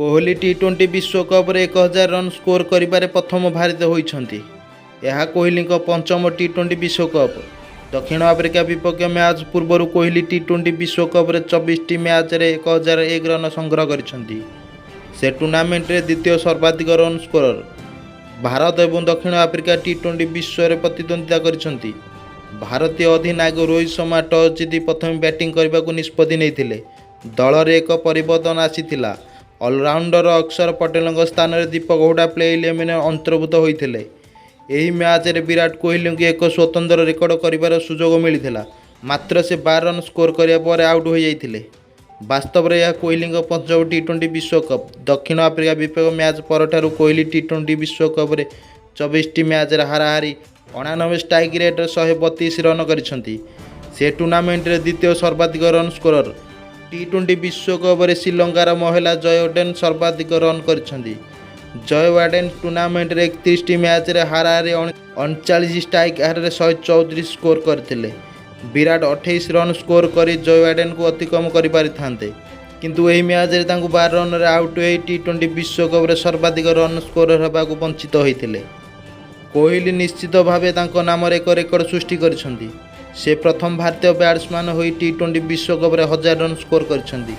କୋହଲି ଟି-20 ବିଶ୍ୱକପରେ 1000 run score କରିବାରେ ପ୍ରଥମ ଭାରତୀୟ ହୋଇଛନ୍ତି। ଏହା କୋହଲିଙ୍କ ପଞ୍ଚମ ଟି-20 ବିଶ୍ୱକପ। ଦକ୍ଷିଣ ଆଫ୍ରିକା ବିପକ୍ଷ ମ୍ୟାଚ୍ ପୂର୍ବରୁ କୋହଲି ଟି-20 ବିଶ୍ୱକପରେ 24ଟି ମ୍ୟାଚରେ 1001 ରନ୍ ସଂଗ୍ରହ କରିଛନ୍ତି। ସେ ଟୁର୍ଣ୍ଣାମେଣ୍ଟରେ ଦ୍ୱିତୀୟ ସର୍ବାଧିକ ରନ୍ ସ୍କୋରର। ଭାରତ ଏବଂ ଦକ୍ଷିଣ ଆଫ୍ରିକା ଟି-20 ବିଶ୍ୱରେ ପ୍ରତିଦ୍ୱନ୍ଦ୍ୱିତା କରିଛନ୍ତି। ଭାରତୀୟ ଅଧିନାୟକ ରୋହିତ ଶର୍ମା ଟସ୍ ଜିତି ପ୍ରଥମେ ବ୍ୟାଟିଂ କରିବାକୁ ନିଷ୍ପତ୍ତି ନେଇଥିଲେ। ଦଳରେ ଏକ ପରିବର୍ତ୍ତନ ଆସିଥିଲା। ଅଲରାଉଣ୍ଡର ଅକ୍ଷର ପଟେଲଙ୍କ ସ୍ଥାନରେ ଦୀପକ ହୁଡା ପ୍ଲେଇଂ ଇଲେଭେନରେ ଅନ୍ତର୍ଭୁକ୍ତ ହୋଇଥିଲେ। ଏହି ମ୍ୟାଚରେ ବିରାଟ କୋହଲିଙ୍କୁ ଏକ ସ୍ୱତନ୍ତ୍ର ରେକର୍ଡ କରିବାର ସୁଯୋଗ ମିଳିଥିଲା, ମାତ୍ର ସେ 12 ରନ୍ ସ୍କୋର କରିବା ପରେ ଆଉଟ୍ ହୋଇଯାଇଥିଲେ। ବାସ୍ତବରେ ଏହା କୋହଲିଙ୍କ ପଞ୍ଚମ ଟି-20 ବିଶ୍ୱକପ। ଦକ୍ଷିଣ ଆଫ୍ରିକା ବିପକ୍ଷ ମ୍ୟାଚ୍ ପରଠାରୁ କୋହଲି ଟି-20 ବିଶ୍ୱକପରେ 24ଟି ମ୍ୟାଚରେ ହାରାହାରି 89 ଷ୍ଟ୍ରାଇକ୍ ରେଟ୍‌ରେ 132 ରନ୍ କରିଛନ୍ତି। ସେ ଟୁର୍ଣ୍ଣାମେଣ୍ଟରେ ଦ୍ୱିତୀୟ ସର୍ବାଧିକ ରନ୍ ସ୍କୋରର। ଟି-20 ବିଶ୍ୱକପରେ ଶ୍ରୀଲଙ୍କାର ମହେଲା ଜୟୱର୍ଦ୍ଦେନା ସର୍ବାଧିକ ରନ୍ କରିଛନ୍ତି। ଜୟୱାର୍ଡେନା ଟୁର୍ଣ୍ଣାମେଣ୍ଟରେ 31ଟି ମ୍ୟାଚରେ ହାରାହାରି 39 ଷ୍ଟ୍ରାଇକ୍ ହାରରେ 134 ସ୍କୋର କରିଥିଲେ। ବିରାଟ 28 ରନ୍ ସ୍କୋର କରି ଜୟୱାର୍ଡେନାଙ୍କୁ ଅତିକ୍ରମ କରିପାରିଥାନ୍ତେ, କିନ୍ତୁ ଏହି ମ୍ୟାଚରେ ତାଙ୍କୁ 12 ରନରେ ଆଉଟ୍ ହୋଇ ଟି-20 ବିଶ୍ୱକପରେ ସର୍ବାଧିକ ରନ୍ ସ୍କୋରର ହେବାକୁ ବଞ୍ଚିତ ହୋଇଥିଲେ। କୋହଲି ନିଶ୍ଚିତ ଭାବେ ତାଙ୍କ ନାମରେ ଏକ ରେକର୍ଡ ସୃଷ୍ଟି କରିଛନ୍ତି। ସେ ପ୍ରଥମ ଭାରତୀୟ ବ୍ୟାଟ୍ସମ୍ୟାନ୍ ହୋଇ ଟି-20 ବିଶ୍ୱକପରେ 1000 ରନ୍ ସ୍କୋର କରିଛନ୍ତି।